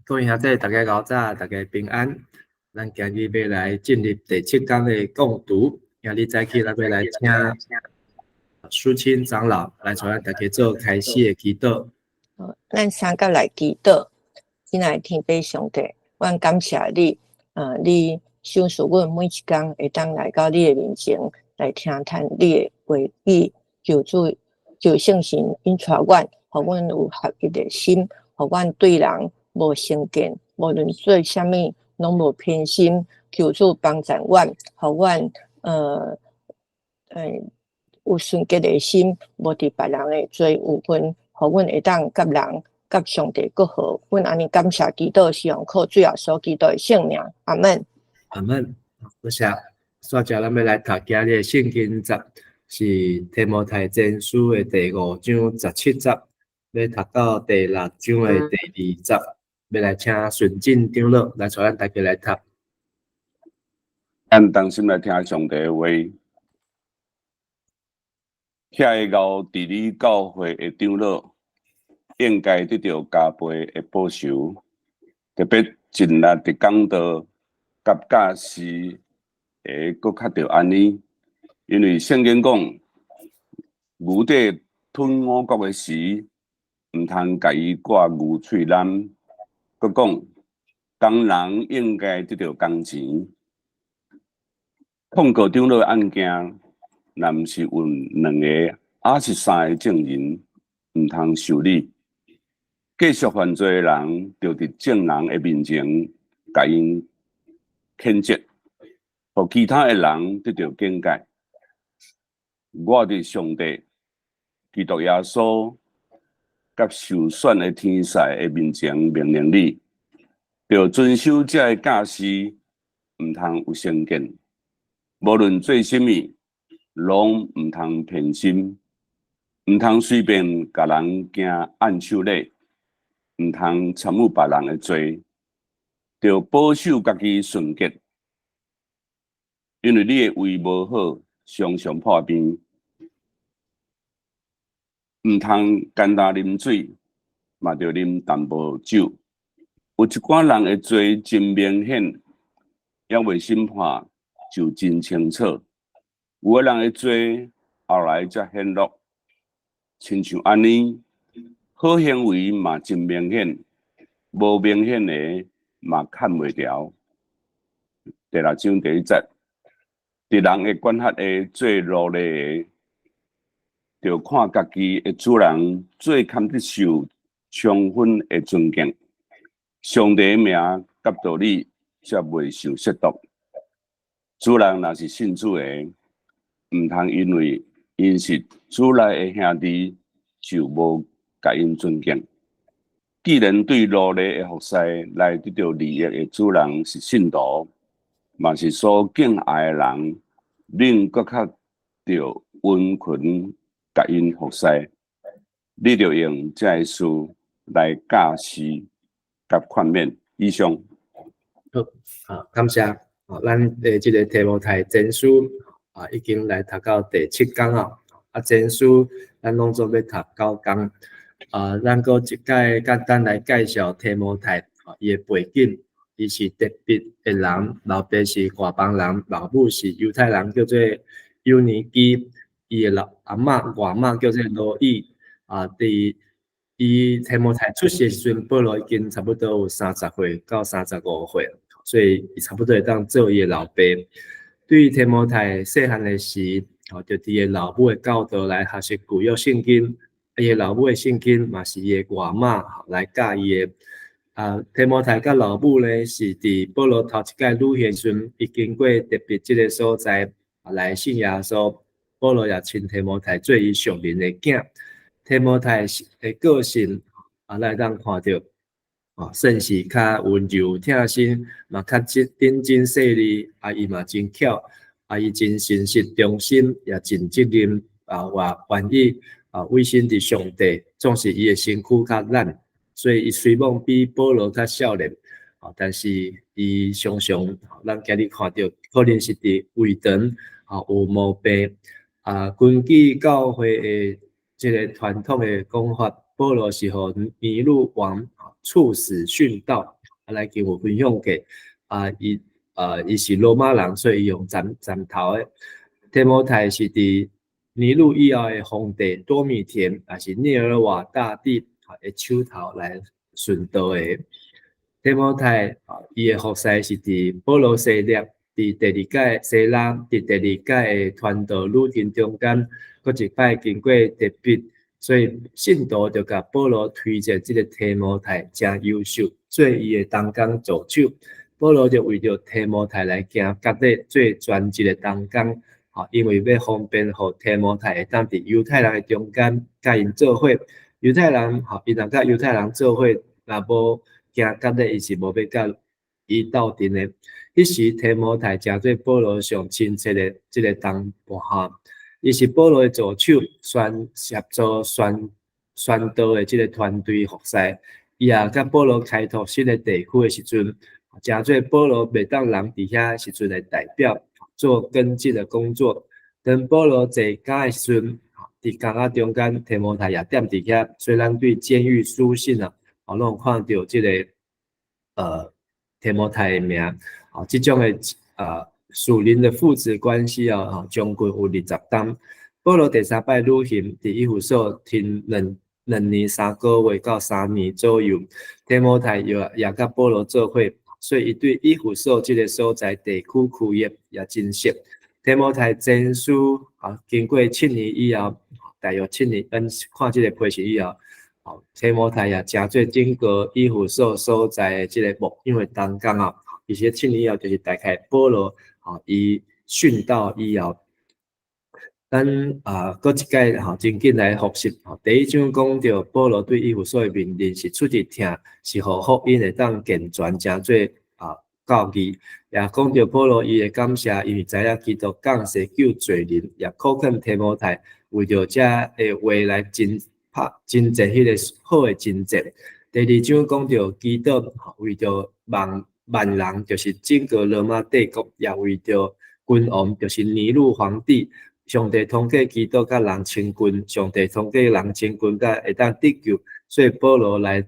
各位兄弟，大家𠢕早，大家平安。咱今日欲來進入第七講的共讀。今日早起，咱欲來請淑清長老來帶咱大家做開始的祈禱。咱三甲來祈禱，親愛的天父上帝，阮感謝你，你賞賜阮每一工會當來到你的面前來聽聽你的話語，求主求聖神引帶阮，予阮有合一的心，予阮對人無成見，無論做啥物攏無偏心，求主幫助阮，予阮有純潔的心，無佇別人的罪有份，予阮會當佮人佮上帝閣好。阮按呢感謝祈禱，是奉靠主耶穌基督的聖名，阿門。阿門。多謝。煞來咱欲來讀今日的聖經節，是提摩太前書的第五章十七節，欲讀到第六章的第二節。欲來請順進長老來帶咱大家來讀。咱同心來聽上帝的話。遐个𠢕治理教會的長老，應該得著加倍的報酬，特別盡力佇講道佮教示會閣較著按呢，因為聖經講，牛佇吞五穀的時，毋通共伊掛牛喙籠。閣講，工人應該得著工錢。控告長老的案件，若毋是有兩个，抑是三个證人，毋通受理。繼續犯罪的人，著佇眾人的面前，共𪜶譴責，予其他的人得著警戒。我佇上帝、基督耶穌佮受選的天使的面前命令你，著遵守這个教示，毋通有成見。無論做啥物，攏毋通偏心，毋通隨便共人行按手禮，毋通參與別人的罪，著保守家己純潔，因為你的胃無好，常常破病，毋通干焦啉水，嘛著啉淡薄酒。有一寡人的罪真明顯，猶未審判就真清楚。有的人的罪後來才顯露，親像按呢，好行為嘛真明顯，無明顯的嘛崁袂牢。第六章第一節，佇人的管轄下做奴隸的，著看家己的主人做堪得受充分的尊敬。上帝的名佮道理才袂受褻瀆。主人若是信主的，毋通因為𪜶是主內的兄弟，就無共𪜶尊敬。既然對奴隸的服侍來得著利益的主人是信徒，嘛是所敬愛的人，恁閣較著殷勤共𪜶服侍。你著用這个事來教示佮勸勉。以上。好，啊，感謝。啊，咱的這个提摩太前書啊，已經來讀到第七講啊。啊，前書咱攏總欲讀九講。啊，咱閣一擺簡單來介紹提摩太啊，伊的背景，伊是特別的人，老爸是外邦人，老母是猶太人，叫做友尼基。伊的老阿嬤外嬤叫做羅以。啊，佇伊提摩太出世的時陣，保羅已經差不多有30歲到35歲，所以伊差不多會當做伊的老爸。對提摩太細漢的時，哦，就佇伊老母的教導來學習舊約聖經。伊的老母的聖經嘛是伊的外嬤來教伊的。啊，提摩太佮老母呢，是佇保羅頭一擺旅行時陣，伊經過特別這个所在來信耶穌。保羅也稱提摩太做伊屬靈的囝。提摩太的個性啊，咱會當看著，哦，算是較溫柔疼心，嘛較認真細膩，啊，伊嘛真巧，啊，伊真誠實忠心，也盡責任，啊，願意啊，委身佇上帝，總是伊的身軀較懶，所以伊雖罔比保羅較少年，啊，但是伊常常，咱今日看著，可能是佇胃腸啊有毛病，啊，根據教會的這个傳統的講法，保羅是予尼祿王處死殉道。啊，咱已經有分享過，啊，伊是羅馬人，所以伊用斬斬頭的。提摩太是佇尼祿以後的皇帝多米田，也是涅爾瓦大帝的手頭來殉道的。提摩太啊，伊的服侍是佇保羅西列，佇第二屆西拉，佇第二屆的傳道旅程中間，閣一擺經過特別，所以信徒就共保羅推薦這个提摩太誠優秀，做伊的同工助手。保羅就為著提摩太來行割禮做全職的同工，吼，因為欲方便予提摩太會當佇猶太人的中間佮𪜶做伙。猶太人吼，伊若佮猶太人做伙，若無行割禮，伊是無欲佮伊鬥陣的。彼時提摩太成做保羅上親切的這个同伴哈，伊是保羅的助手，宣協助宣宣道的這个團隊服侍。伊也佮保羅開拓新的地區的時陣，成做保羅袂當人佇遐時陣的代表，做跟進的工作。當保羅坐監的時陣，佇監獄中間，提摩太也踮佇遐。所以咱對監獄書信啊，攏有看著這个提摩太的名。啊，這種的屬靈的父子關係啊，吼，將近有20冬。保羅第三擺旅行，佇以弗所停2年3個月到3年左右。提摩太又也佮保羅做伙，所以伊對以弗所這个所在地區區域也真熟。提摩太前書啊，經過七年以後，大約七年，咱看這个批示以後，提摩太也成做整個以弗所所在的這个牧養的同工啊。其實七年以後就是大概保羅伊殉道以後，咱啊，閣一擺吼，真緊來複習吼。第一章講著保羅對以弗所的命令是出自疼，是予福音會當健全，成做啊教義。也講著保羅伊會感謝，因為知影基督降世救罪人，也苦勸提摩太為著這个話來征拍征戰彼个好的征戰。第二章講著基督為著萬萬人，就是整個羅馬帝國，也為著君王，就是尼祿皇帝。上帝通過基督佮人親近，上帝通過人親近佮會當得救，所以保羅來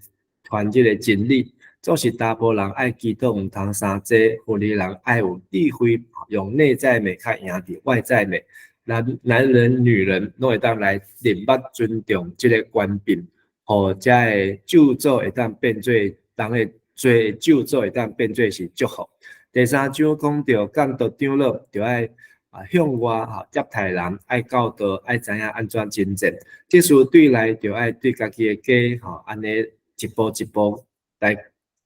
傳這个真理。總是查埔人愛祈禱，毋通傷濟；婦女人愛有智慧，用內在美較贏佇外在美。男男人、女人攏會當來認捌、尊重這个權柄，予遮个咒詛會當變做人的罪，咒詛會當變做是祝福。第三章講著監督長老，著愛啊向外吼接待人，愛教導，愛知影按怎征戰。這事對內著愛對家己的家吼，按呢一步一步來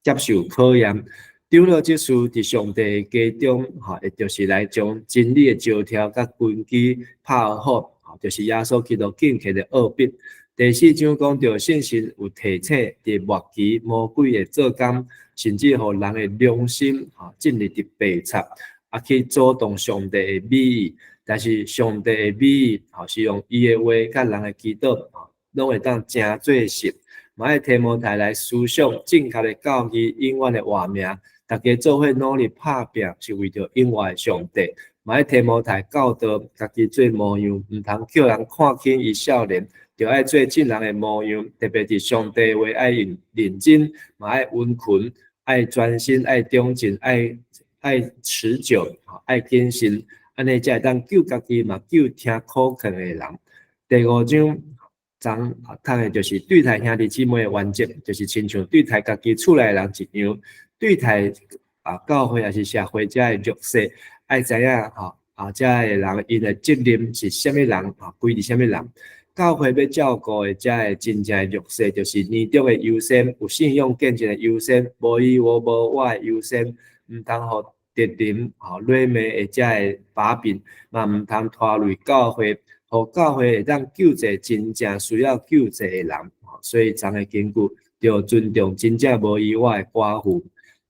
接受考驗。長老這事佇上帝的家中，吼，會就是來將真理的教條佮根基拍好，吼，就是耶穌基督敬虔的奧秘。第四章講著信心有提醒，佇末期魔鬼會做工，甚至予人的良心吼進入佇白賊，啊去阻擋上帝的美意。但是上帝的美意，吼是用伊的話佮人的祈禱，吼，攏會當成做實。嘛愛提摩太來思想正確的教義，永遠的活命。大家做伙努力拍拚，是為著永活的上帝。嘛愛提摩太教導家己做模樣，毋通叫人看輕伊少年，著愛做眾人的模樣。特別佇上帝話愛認認真，嘛愛殷勤，愛專心，愛忠貞，愛愛持久，愛謹慎，按呢才會當救家己，嘛救聽苦勸的人。第五章。昨讀的就是對待兄弟姊妹的原則，就是親像對待家己厝內人一樣，對待啊教會抑是社會遮的弱勢，愛知影吼啊遮的人𪜶的責任是啥物人啊，歸佇啥物人。教會欲照顧的遮的真正的弱勢，就是年長的優先，有信仰見證的優先，無伊無無我的優先，毋通予敵人吼軟弱的遮的把柄，嘛毋通拖累教會。予教會會當救濟真正需要救濟的人，所以昨的根據著尊重真正無依我的寡婦。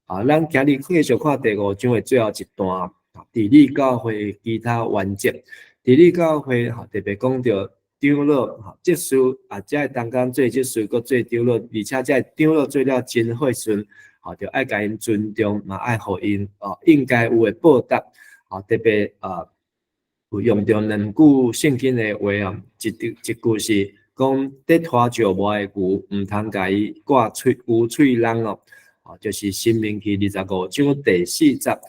啊，咱今日繼續看第五章的最後一段，治理教會的其他原則。治理教會吼，特別講著長老吼，執事啊，遮的同工做執事，閣做長老，而且遮的長老做了真好時陣，吼，著愛共𪜶尊重，嘛愛予𪜶哦應該有的報答，吼，特別啊。有用著兩句聖經的話哦，一句一句是講，佇拖石磨的牛，毋通共伊掛喙牛喙籠哦。就是申命記25章第4節，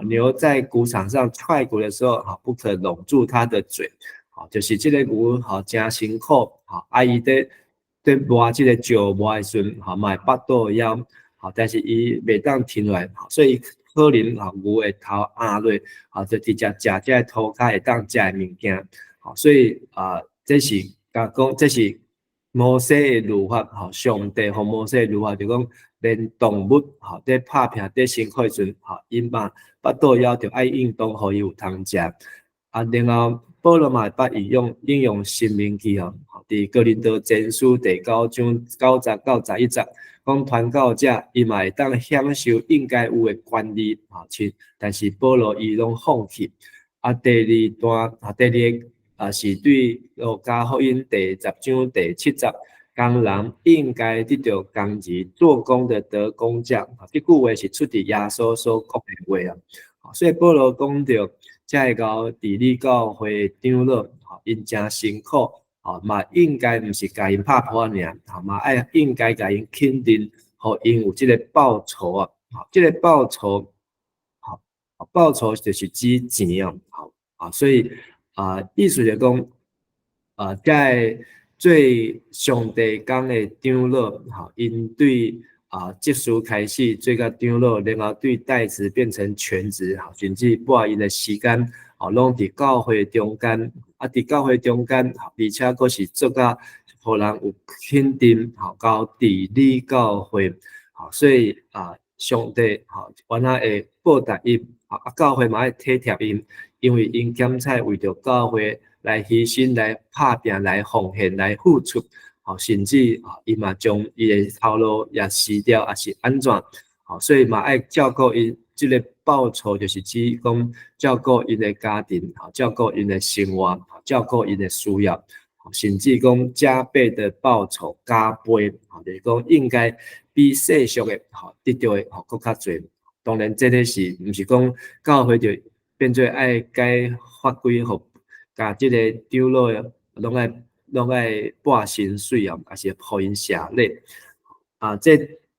牛在穀場上踹穀的時候，不可攏住它的嘴，就是這個牛，誠辛苦，啊，伊佇磨這個石磨的時陣，嘛會腹肚枵，但是伊袂當停落來，所以可能牛的頭壓落，就直接食這個塗跤會當食的物件，所以啊，這是共講，這是摩西的律法，上帝予摩西的律法，就講連動物，佇拍拚佇辛苦的時陣，𪜶嘛腹肚枵著愛應當予伊有通食。啊，然後保羅嘛會捌引用申命記吼，佇哥林多前書第9章9節到11節，講傳教者伊嘛會當享受應該有的權利，親，但是保羅伊攏放棄。啊，第二段，啊，第二個啊是對路加福音第10章第7節，工人應該得著工錢，做工的得工價。這句話是出自耶穌所講的話啊。所以保羅講著，這個治理教會長老，𪜶誠辛苦，嘛應該毋是共𪜶拍噗仔爾，嘛愛應該共𪜶肯定，予𪜶有這個報酬啊，這個報酬，報酬就是指錢啊，啊，所以啊，意思就講，啊，這做上帝工的長老，𪜶對啊，執事開始做甲長老，然後對代職變成全職，甚至撥𪜶的時間，攏佇教會中間，啊，佇教會中間，而且閣是做甲予人有肯定，𠢕治理教會，所以啊，上帝，原來會報答𪜶，啊，教會嘛愛體貼𪜶，因為𪜶檢采為著教會來犧牲、來拍拚、來奉獻、來付出。甚至啊，伊嘛將伊的頭路也辭掉，抑是按怎？所以嘛愛照顧𪜶，這個報酬就是指講照顧𪜶的家庭，照顧𪜶的生活，照顧𪜶的需要，甚至講加倍的報酬，加倍，就是講應該比世俗的，得著的，閣較濟。當然，這個是毋是講教會就變做愛改法規，予共這個長老攏愛撥薪水啊，抑是予𪜶謝禮啊？這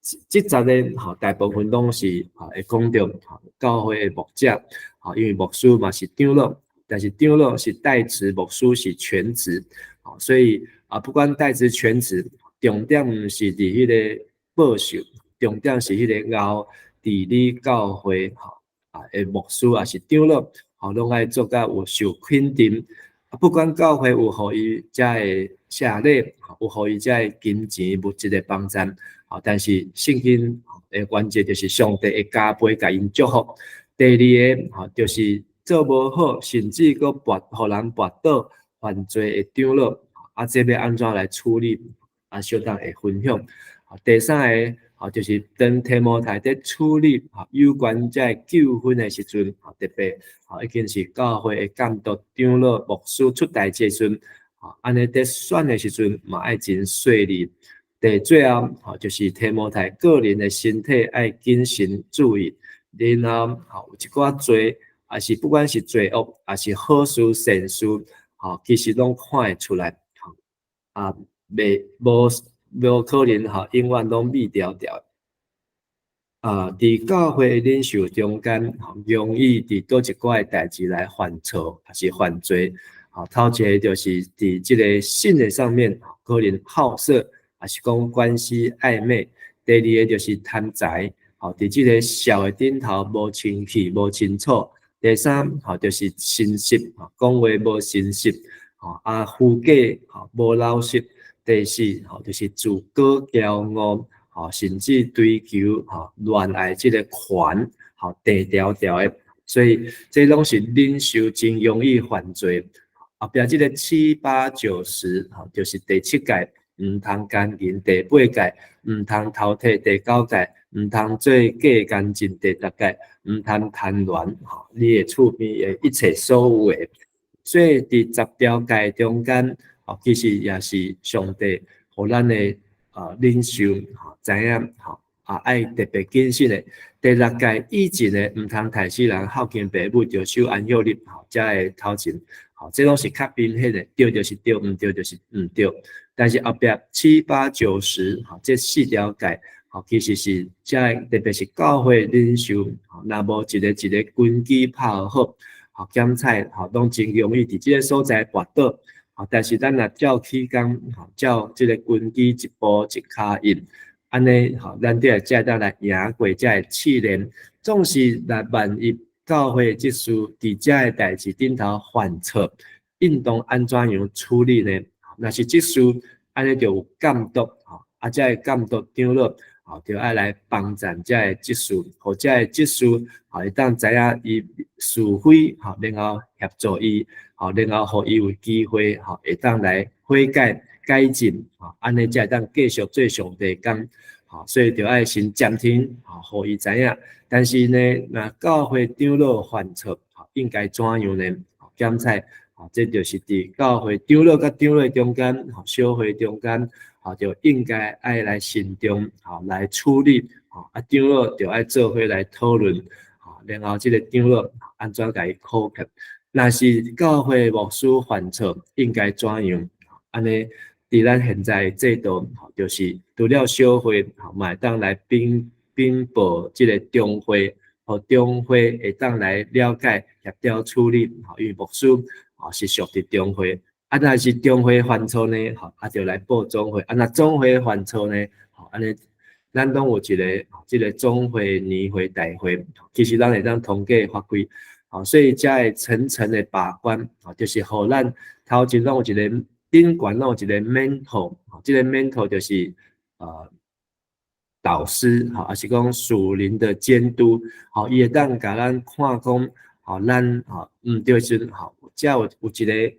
節个大部分攏是會講著教會的牧者，因為牧師嘛是長老，但是長老是代職，牧師是全職，所以啊，不管代職全職，重點毋是佇彼個報酬，重點是彼個𠢕治理教會啊的牧師抑是長老，攏愛做甲有受肯定。不管教會有予伊遮的謝禮，有予伊遮的金錢物質的幫贊，但是聖經的原則就是上帝會加倍共𪜶祝福。第二个，就是做無好，甚至閣跋予人跋倒犯罪的長老，啊，這欲按怎來處理？啊，小等會分享。第三个，就是當提摩太佇處理有關這個糾紛的時陣，特別已經是教會的監督長老牧師出代誌的時陣，按呢佇選的時陣嘛愛真細膩。第最後，就是提摩太個人的身體愛謹慎注意，然後有一寡罪，抑是不管是罪惡，抑是好事善事，其實攏看會出來，啊，袂無無可能永遠攏秘牢牢。啊，佇教會的領袖中間，容易佇佗一寡的代誌來犯錯，抑是犯罪。頭一个就是佇這个性的上面，可能好色，抑是講關係曖昧。第二个就是貪財，佇這个社會頂頭無清氣、無清楚。第三，就是誠實，講話無誠實，啊，虛假，無老實。第四，就是自高驕傲，甚至追求，戀愛這个權，定牢牢的。所以這攏是領袖真容易犯罪。後壁這个七八九十，就是第七誡毋通姦淫，第八誡毋通偷提，第九誡毋通做假見證，第十誡毋通貪戀，你的厝邊的一切所有的。所以佇十條誡中間，其實也是上帝予咱的啊領袖，知影，啊愛特別謹慎的。第六誡以前的毋通刣死人，孝敬爸母，著守安息日，才會頭前，這攏是較明顯的，對就是對，毋對就是毋對。但是後壁七八九十，這四條誡，吼，其實是遮特別是教會領袖，吼，若無一個一個根基拍好，吼，檢採吼，攏真容易佇這个所在跋倒。吼，但是咱若照起工，吼，照這个根基一步一跤印，按呢，吼，咱才會才會當來贏過這个試煉。總是若萬一教會執事佇遮个代誌頂頭犯錯，應當按怎樣處理呢？若是執事，按呢就有監督，吼，啊，遮个監督長老，吼，就愛來幫贊遮个執事，予遮个執事，吼，會當知影伊是非，吼，然後協助伊，吼，然後予伊有機會，吼，會當來悔改改進，吼，按呢才會當繼續做上帝工，吼，所以就愛先暫停，吼，予伊知影。但是呢，若教會長老犯錯，吼，應該怎樣呢？檢採，吼，這就是佇教會長老佮長老中間，吼，小會中間，吼，就應該愛來慎重，吼，來處理，吼，啊，長老就愛做伙來討論，吼，然後這个長老按怎共伊考核。若是教會牧師犯錯，應該怎樣？按呢，佇咱現在的制度，吼，就是除了小會，吼，嘛會當來稟報這个中會，予中會會當來了解協調處理，吼，因為牧師吼是屬佇中會，啊，若是中會犯錯呢，吼，啊，就來報總會，啊，若總會犯錯呢，吼，按呢，咱攏有一个這个總會年會大會，其實咱會當通過發揮，吼，所以才會層層的把關，吼，就是予咱頭前攏有一个頂懸攏有一个 mentor，這个 mentor 就是導師，吼，抑是講屬靈的監督，吼，伊會當共咱看講，吼，咱吼毋對時陣，吼，才有一个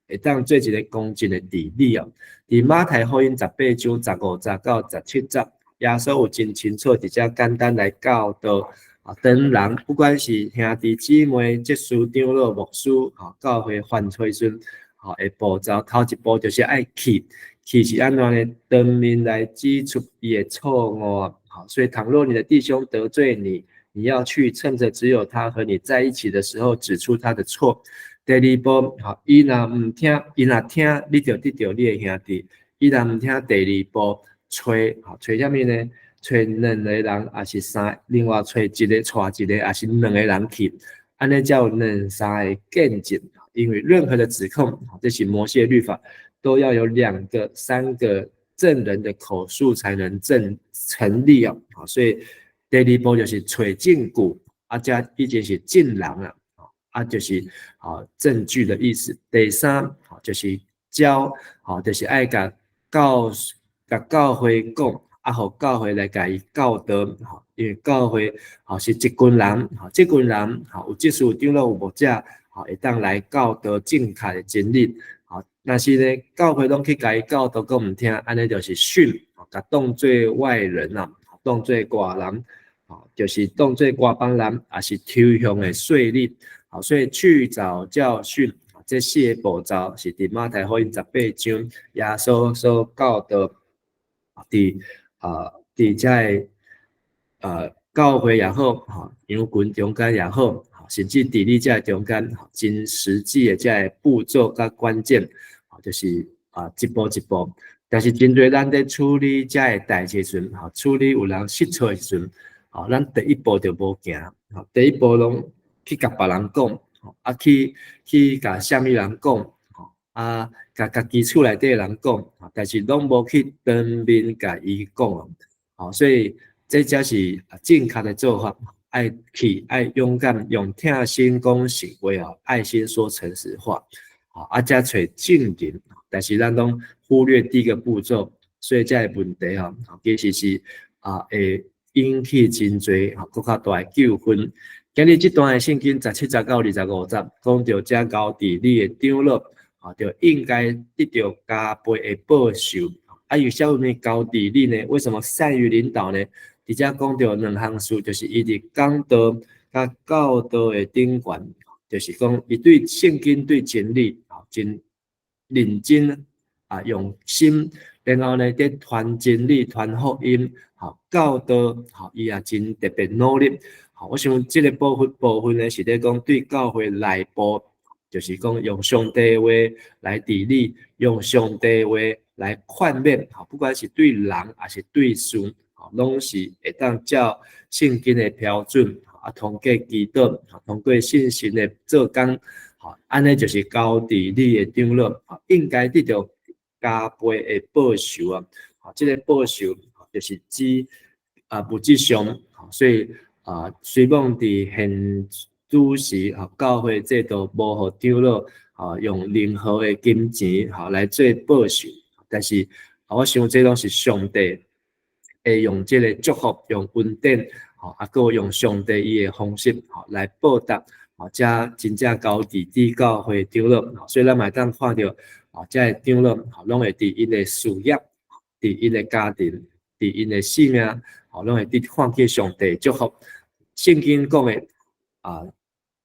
會當做一个公正的治理哦。佇馬太福音18章15節到17節，耶穌有真清楚，直接簡單來教導啊，當人不管是兄弟姊妹、執事長老、牧師，吼，教會犯錯時陣，吼，的步驟，頭一步就是愛去。去是按怎呢？當面來指出伊的錯誤，好，所以倘若你的弟兄得罪你，你要去趁着只有他和你在一起的時候指出他的錯。第二步，好，伊若毋聽，伊若聽，你就得著你的兄弟；伊若毋聽，第二步，揣，好，揣啥物呢？揣兩个人，抑是三，另外揣一个，帶一個，抑是兩个人去，按呢才有兩三个見證。因為任何的指控，這是摩西律法，都要有兩個、三個證人的口述才能證成立哦。所以第二步就是揣證據，啊，這已經是證人啊，啊，就是啊證據的意思。第三，就是教，好，就是愛共教共教會講，啊，予教會來共伊教導，吼，因為教會吼是一群人，吼，這群人吼有執事長老有牧者，吼會當來教導正確的真理。若是呢，教會攏去共伊教導，閣毋聽，按呢就是訓，共當做外人啊，當做外人，就是當做外邦人，抑是抽象的稅吏，好，所以去找教訓，這四个步驟是佇馬太福音十八章耶穌所教導，佇遮个教會也好，吼，羊群中間也好，甚至佇你遮中間，真實際的遮个步驟佮關鍵，就是啊一步一步。但是真濟咱佇處理遮个代誌時陣，吼，處理有人失錯的時陣，吼，咱第一步就無行，吼，第一步攏去共別人講，啊去去共啥物人講，吼，啊共家己厝內底人講，但是攏無去當面共伊講，吼，所以這才是正確的做法。愛去愛勇敢，用疼心講實話哦，愛心說誠實話，吼，啊，才揣證人。但是咱攏忽略第一個步驟，所以這个問題吼，其實是啊會引起真濟吼，閣較大的糾紛。今日這段的聖經17節到25節，講著遮高治理的長老，啊，就應該得著加倍的報酬。啊，為啥物高治理呢？為什麼善於領導呢？佇遮講著兩項事，就是伊佇講道佮教導的頂懸，就是講伊對聖經對真理啊真認真啊用心，然後呢，佇傳真理、傳福音，吼教導，吼伊也真特別努力。吼，我想這个部分呢，是咧講對教會內部，就是講用上帝話來治理，用上帝話來勸勉，吼，不管是對人抑是對事。攏是會當照聖經的標準，啊，通過祈禱，通過信心的做工，按呢就是交佇你的長老，應該得著加倍的報酬啊！這个報酬就是指啊物質上，所以啊，雖罔佇現主時啊，教會制度無予長老啊用任何的金錢吼來做報酬，但是我想這攏是上帝會用這个祝福，用恩典，吼啊，閣用上帝伊的方式吼來報答，吼才真正交佇佇教會長老，所以咱嘛會當看著，吼這个長老吼攏會佇𪜶的事業，佇𪜶的家庭，佇𪜶的性命，吼攏會佇看見上帝祝福。聖經講的啊，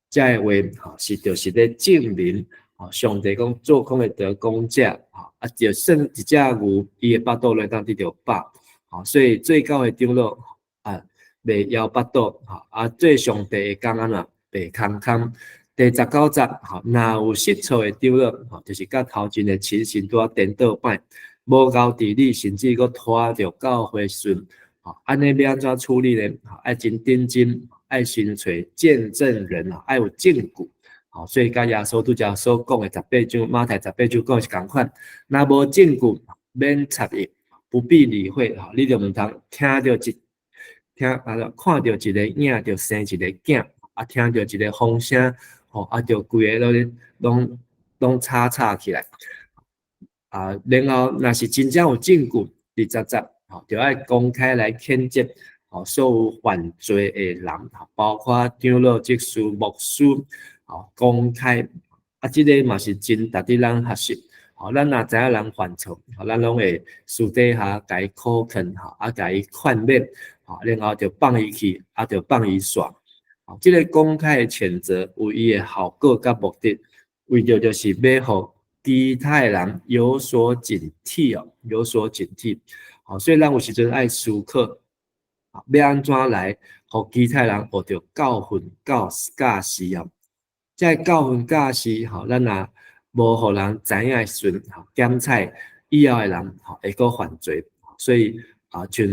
這个話吼是就是咧證明，吼上帝講做工的得工價，吼啊，就算一隻牛，伊的腹肚會當得著飽，吼，所以做教會長老啊，袂枵腹肚，吼啊，做上帝的工按怎袂空空。第19節，吼，若有失措的長老，吼，就是佮頭前的情形拄仔顛倒擺，無𠢕治理，甚至閣拖著教會順，吼，按呢欲按怎處理呢？愛真認真，愛尋揣見證人啊，愛有證據，吼，所以佮耶穌拄才所講的十八章馬太十八章講的是仝款，若無證據，免插伊，不必理會，吼，你就毋通聽著一聽啊，看著一个影就生一个囝，啊，聽著一个風聲，吼，啊，就規个攏攏攏吵吵起來，啊，然後若是真正有證據，20節，吼，就愛公開來譴責，吼，所有犯罪的人，包括長老、執事、牧師，吼，公開，啊，這个嘛是真值得咱學習，吼，咱若知影人犯錯，吼，咱攏會私底下共伊苦勸，吼，啊，共伊勸勉，吼，然後就放伊去，啊，就放伊煞。這个公開的譴責有伊的效果佮目的，為著就是欲予其他的人有所警惕哦，有所警惕。好，所以咱有時陣愛思考，欲按怎來予其他人學著教訓、教教示哦。這个教訓教示，吼，咱若無予人知影的時陣，吼，檢採以後的人，吼，會閣犯罪。所以啊，像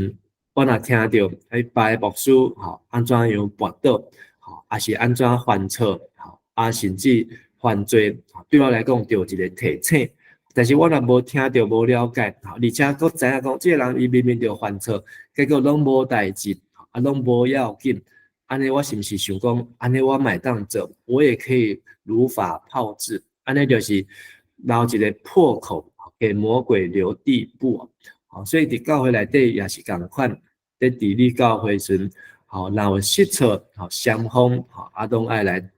我若聽著彼別个牧師，吼，按怎樣跋倒，吼，抑是按怎犯錯，吼，啊，甚至犯罪，對我來講就有一個提醒。但是我若無聽著、無了解，吼，而且閣知影講，這个人伊明明就犯錯，結果攏無代誌，啊，攏無要緊。按呢，我是毋是想講，按呢我嘛會當做，我也可以如法炮製。按呢就是留一個破口，給魔鬼留地步。好，所以佇教會內底也是仝款，佇治理教會時，吼，若有失錯，吼，雙方吼，啊，攏愛來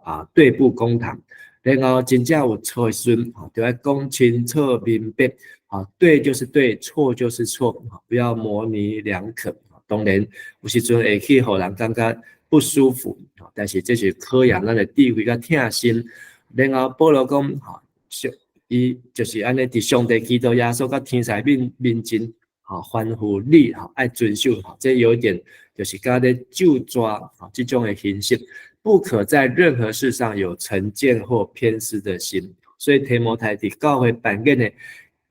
啊對簿公堂。然後真正有錯的時陣，吼，就愛講清楚明白，吼，對就是對，錯就是錯，不要模稜兩可。當然有時陣會去予人感覺不舒服，但是這是考驗咱的智慧佮疼心。然後保羅講，吼，伊就是按呢，佇上帝基督耶穌佮天使面面前，吼，吩咐你，吼，愛遵守，吼，這有一點就是佮咧咒詛，吼，這種的形式，不可在任何事上有成見或偏私的心。所以提摩太佇教會扮演的，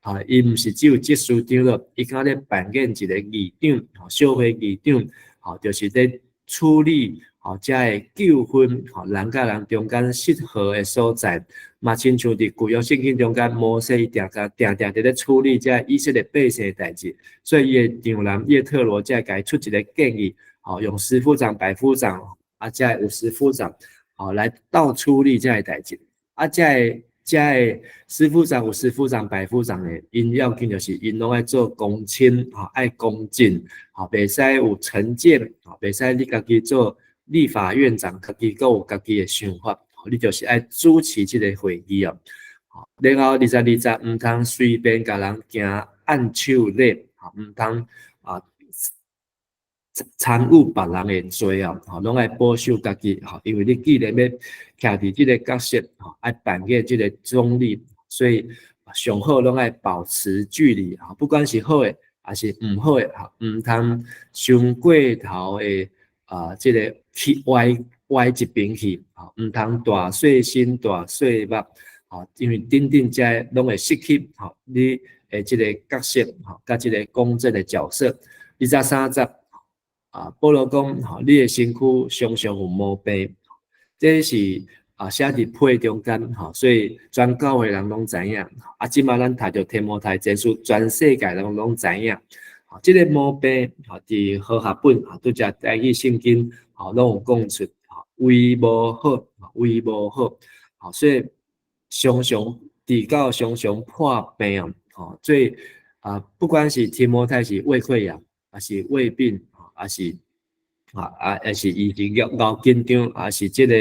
啊，伊毋是只有執事長老，伊敢咧扮演一個議長，吼，小會議長，吼，就是咧處理，吼，這个糾紛，吼，人佮人中間失和的所在，嘛親像佇舊約聖經中間，摩西伊定定定定佇咧處理這以色列百姓的代誌，所以伊的丈人葉特羅才會共伊出一個建議，吼，用十夫長、百夫長，啊，這個五十夫長，吼，來鬥處理這个代誌，啊，這个這个十夫長、五十夫長、百夫長的，𪜶要緊就是𪜶攏愛做公親，吼，愛公正，吼，袂使有成見，吼，袂使你家己做立法院長，家己閣有家己的想法，你就是愛主持這个會議哦。然後22節，毋通隨便共人行按手禮，吼，毋通啊參與別人的罪哦，吼，攏愛保守家己，吼，因為你既然欲徛佇這個角色，吼，愛扮演這個中立，所以上好攏愛保持距離，吼，不管是好的抑是毋好的，吼，毋通傷過頭的啊，這个去歪歪一邊去，吼，毋通大細心大細目，吼，因為等等這攏會失去，吼，你的這个角色，吼，佮這个公正的角色。23節啊，保羅講吼，你的身軀常常有毛病，這是啊寫佇批中間吼，所以全教會人攏知影。啊，這馬咱讀著提摩太前書，全世界人攏知影。這個毛病吼，佇和合本啊，拄則台語聖經吼，攏有講出，胃無好，胃無好，吼，所以常常佇到常常破病啊，吼，所以啊，不管是提摩太是胃潰瘍，還是胃病，還是啊，還是伊是𠢕緊張，還是這個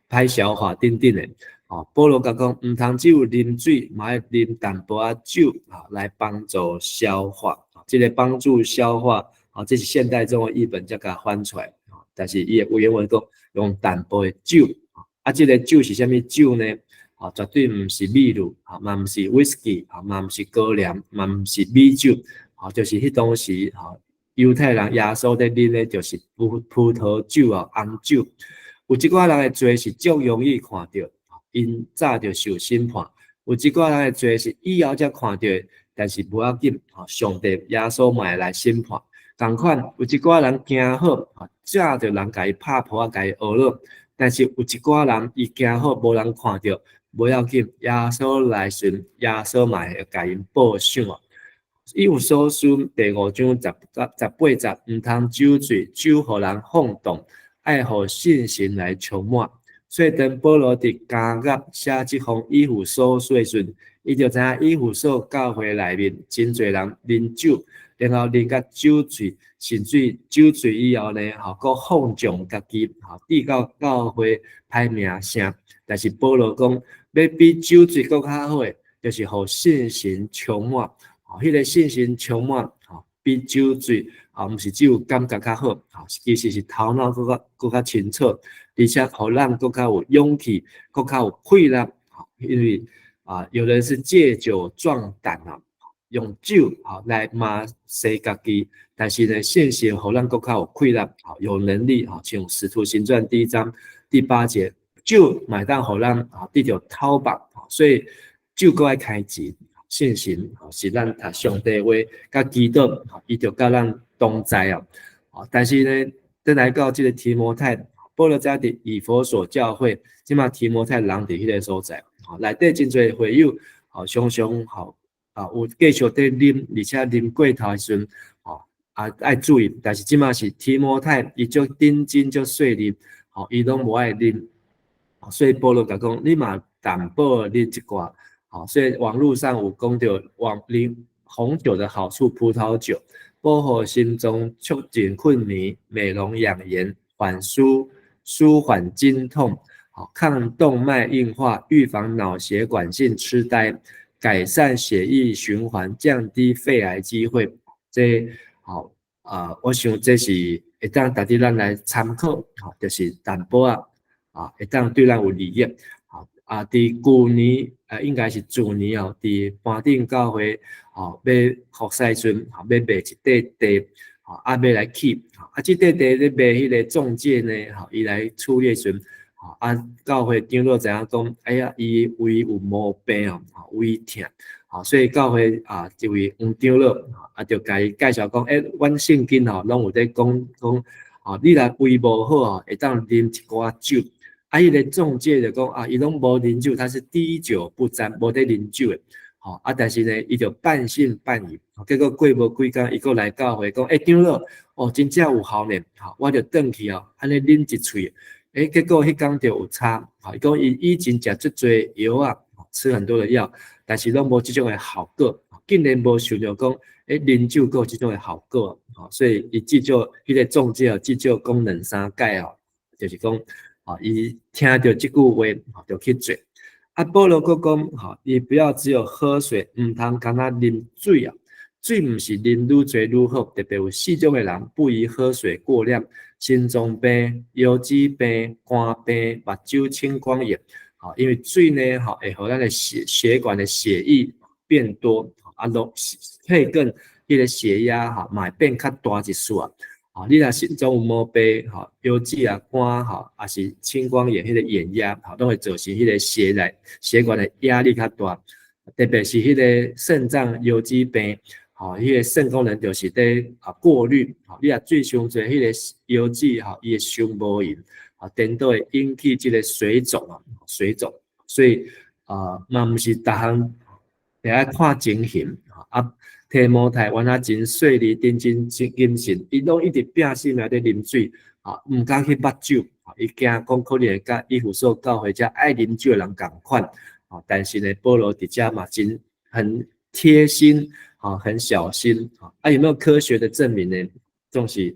歹消化等等的，吼，保羅共講，毋通只有啉水，嘛愛啉淡薄仔酒啊，來幫助消化。這個幫助消化，啊，這是現代中文譯本才共翻出來，但是伊的原文講用淡薄的酒，啊，這個酒是啥物酒呢？啊，絕對毋是秘魯，啊，嘛毋是威士忌，啊，嘛毋是高粱，嘛毋是米酒，啊，就是彼當時，吼，猶太人耶穌咧啉的，就是葡萄酒啊，紅酒。有一寡人的罪是足容易看著，𪜶早就受審判；有一寡人的罪是以後才看著，但是無要緊，吼，上帝耶穌嘛會來審判。仝款有一寡人行好，早就人共伊拍噗仔，共伊呵咾。但是有一寡人伊行好，無人看著，無要緊，耶穌來時，耶穌嘛會共𪜶報賞哦。以弗所書第五章18節，毋通酒醉，酒予人放蕩，愛予聖神來充滿。所以當保羅佇監獄寫這封以弗所書的時陣，伊就知影以弗所教會內面真濟人啉酒，然後啉甲酒醉，甚至酒醉以後呢，吼，閣放縱家己，吼，致到教會歹名聲。但是保羅講，欲比酒醉閣較好的，就是予聖神充滿。吼，彼個聖神充滿，吼，比酒醉，啊，毋是只有感覺較好，吼，其實是頭腦閣較清楚，而且予咱閣較有勇氣，閣較有氣力，吼，因為啊，有人是借酒壯膽啊，用酒吼來麻醒家己，但是呢，聖神予咱閣較有氣力，吼，有能力，吼，像使徒行傳第一章第八節，酒嘛會當予咱啊得著頭目，所以酒閣愛開錢。聖神是咱讀上帝話，佮祈禱，伊就佮咱同在哦。但是呢，轉來到這個提摩太，保羅在佇以弗所教會，這馬提摩太人佇彼個所在，內底真濟會友，常常吼啊有繼續佇啉，而且啉過頭的時陣，吼啊愛注意。但是這馬是提摩太，伊足認真足細膩，吼，伊攏無愛啉，所以保羅共講，你嘛淡薄啉一寡。所以網路上有講著網啉紅酒的好處，葡萄酒保護心臟、促進困眠、美容養顏、舒緩經痛、抗動脈硬化、預防腦血管性痴呆、改善血液循環、降低肺癌機會。這吼啊，我想這是會當值得咱來參考，吼，就是淡薄仔啊，會當對咱有利益。啊，佇舊年，應該是去年哦，佇盤頂教會，吼，欲服侍時陣，吼，欲賣一塊地，吼，啊，欲來起，啊，這塊地咧賣彼個中介呢，吼，伊來處理時陣，吼，啊，教會長老知影講，哎呀，伊胃有毛病哦，胃疼，吼，所以教會啊，這位黃長老，啊，就共伊介紹講，欸，阮聖經吼，攏有咧講講，吼，你若胃無好哦，會當啉一寡酒。啊，彼個中介就講啊，伊攏無啉酒，他是滴酒不沾，無咧啉酒的，吼啊，但是呢，伊就半信半疑，結果過無幾工，伊閣來教會講，欸，長老，哦，真正有效呢，吼，我就轉去哦，按呢啉一喙，欸，結果彼工就有差，吼，伊講伊以前食足濟藥仔，吃很多的藥，但是攏無這種的效果，竟然無想著講，欸，啉酒閣有這種的效果，吼，所以伊至少彼個中介至少講兩三擺哦，就是講。啊，伊聽著這句話，就去做。啊，保羅閣講，吼，伊不要只有喝水，毋通干焦啉水啊。水毋是啉愈濟愈好，特別有四種的人不宜喝水過量：心臟病、腰子病、肝病、目睭青光眼。吼，因為水呢，吼，會予咱的血管的血液變多，啊，落會更彼個血壓，吼，嘛會變較大一絲啊。吼，你若心臟有毛病，吼，腰子啊、肝吼，抑是青光眼，彼個眼壓，吼，攏會造成彼個血內血管的壓力較大，特別是彼個腎臟腰子病，吼，彼個腎功能就是佇啊過濾，吼，你若水傷濟，彼個腰子吼，伊會傷無閒，啊，顛倒會引起這個水腫啊，水腫，所以啊，嘛毋是逐項會愛看情形，啊，提摩太原來真細膩、真真真謹慎，伊攏一直拼死命佇啉水，啊，毋敢去捌酒，伊驚講可能會佮以弗所教會遮愛啉酒的人仝款，啊，但是呢，保羅佇遮嘛真很貼心。啊，很小心啊！啊，有沒有科學的證明呢？總是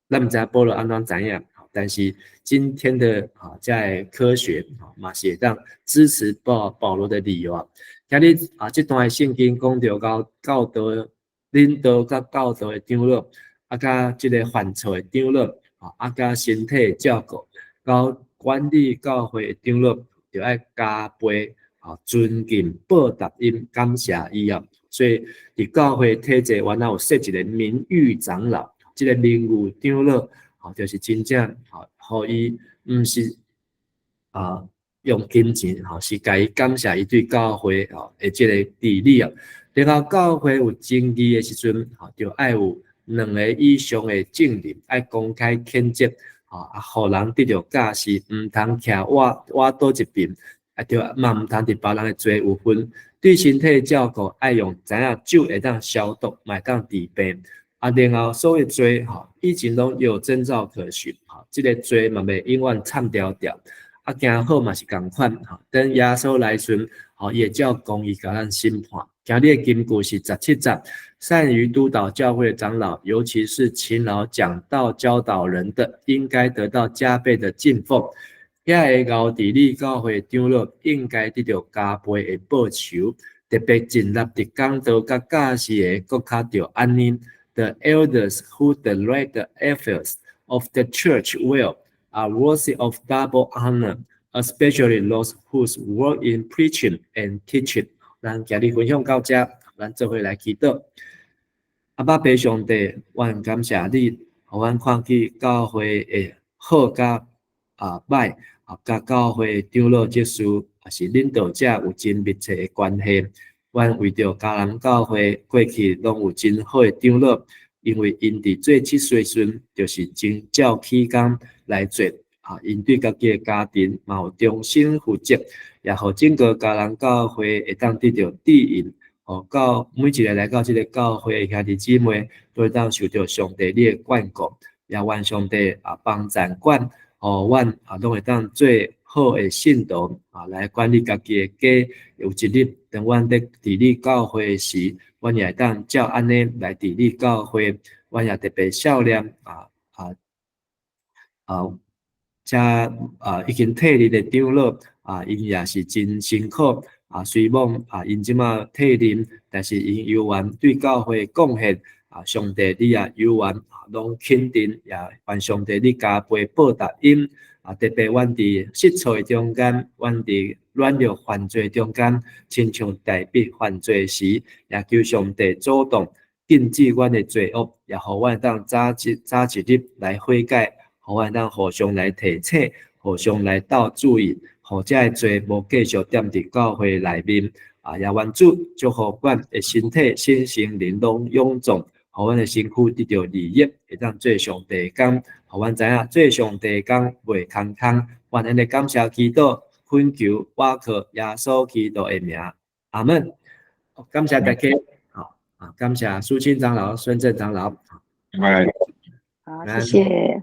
咱毋知保羅按怎知影，但是今天的啊，在科學啊，嘛是會當支持保羅的理由啊。今日啊，這段聖經講著到教導領導佮教導的長老，啊，佮這个犯錯的長老，啊，啊，佮身體的照顧，到管理教會的長老，就愛加倍啊尊敬報答𪜶，感謝伊啊。所以佇教會體制原來有設一個名譽長老，這个名譽長老，吼，就是真正吼，予伊毋是啊用金錢，吼，是共伊感謝伊對教會吼的這个治理啊。然後教會有爭議的時陣，吼，就愛有兩个以上的證人，愛公開譴責，吼，啊，予人得著教示，毋通徛倚倒一邊，啊，著嘛毋通佇別人的罪有份。對身體的照顧，愛用知影酒會當消毒，嘛會當治病。啊，然後所謂罪吼，以前攏有徵兆可循，吼，這个罪嘛袂永遠慘牢牢。啊，行好嘛是仝款，吼，等耶穌來時，吼，伊會照公義共咱審判。今日的金句是17節，善於督導教會的長老，尤其是勤勞講道教導人的，應該得到加倍的敬奉。遐个𠢕治理教會長老，應該得著加倍的報酬，特別盡力佇講道佮教示的，閣較著按呢。The elders who direct the affairs of the church well are worthy of double honor, especially those whose work in preaching and teaching。咱今日分享到遮，咱做伙來祈禱。阿爸父上帝，阮感謝你，予阮看見教會的好佮啊歹，啊佮教會長老執事，也是領導者有真密切的關係。阮為著迦南教會過去攏有真好的長老，因為𪜶佇做執事時，就是真照起工來做，啊，𪜶對家己的家庭嘛有忠心負責，也予整個迦南教會會當得著指引，予到每一个來到這个教會的兄弟姊妹，都會當受著上帝你的眷顧，也願上帝啊幫贊阮，予阮啊攏會當做好的信徒啊，來管理家己的家。有一日，當阮佇治理教會時，阮也會當照按呢來治理教會。阮也特別孝念啊啊啊，遮啊已經退任的長老啊，𪜶也是真辛苦啊。雖罔啊，𪜶這馬退任，但是𪜶猶原對教會貢獻啊，上帝你也猶原攏肯定，也願上帝你加倍報答𪜶。啊，特別阮佇失措的中間，阮佇軟弱犯罪中間，親像大衛犯罪時，也求上帝主動禁止阮的罪惡，也予阮當早一早一日來悔改，予阮當互相來提醒，互相來鬥注意，予這个罪無繼續踮佇教會內面。啊，也願主祝福阮的身體、身心靈攏勇壯，予阮的身軀得著利益，會當做上帝的工，予阮知影做上帝的工袂空空。願咱的感謝祈禱，懇求倚靠耶穌基督的名，阿門。感謝大家，好啊，感謝蘇青長老、孫正長老，拜。好，謝謝。